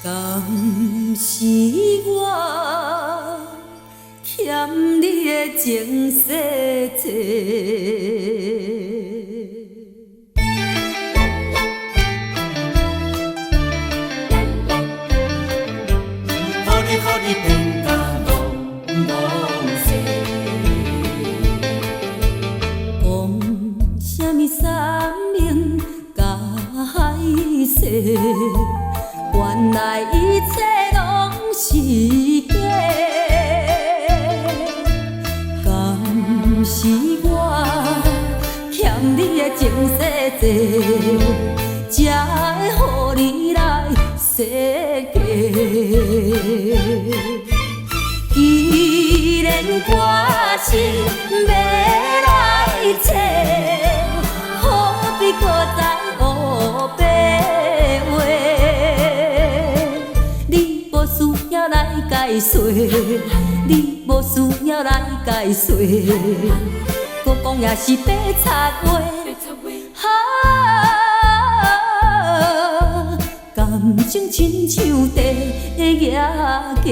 敢是我欠你的情世债？予你予你騙甲戆戆勢。講啥物山盟甲海誓，原來一切攏是假。敢是我欠你的情世债，才会予你來設計？既然決心欲來找，何必閣再烏白話？你無需要來解釋，你無需要來解釋，閣講也是白賊話。哈，感情親像地驛雞。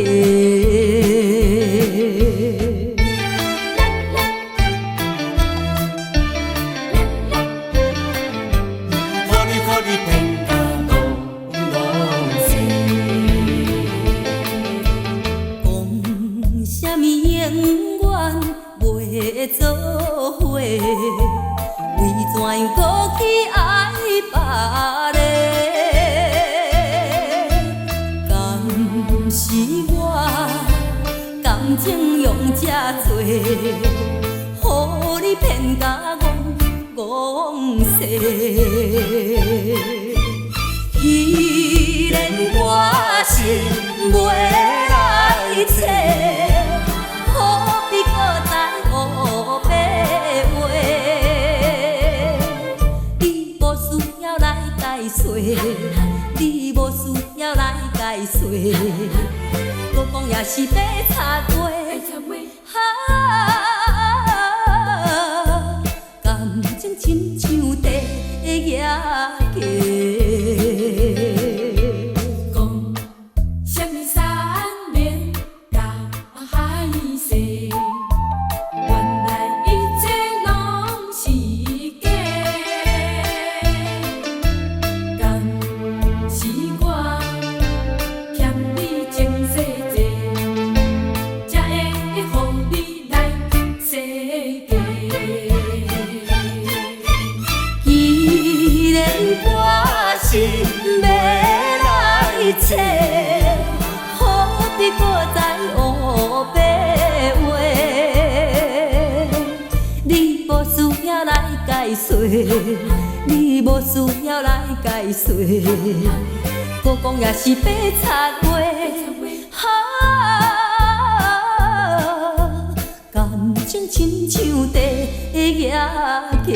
予你予你騙甲戆戆勢。講啥物永遠袂做伙，為怎樣閣去愛別个？敢是我感情用這濟，予你騙甲戇戇勢？既然決心欲來找，何必閣再烏白話？你無需要來解釋，你無需要來解釋，閣講也是白賊話。哈，感情親像地驛雞。講啥物山盟甲海誓，原來一切攏是假。敢是我欠你情世債，才會予你來設計？既然決心欲來找，何必閣再烏白話？你無需要來解釋，你無需要來解釋，閣講也是白賊話。哈，感情親像地驛雞。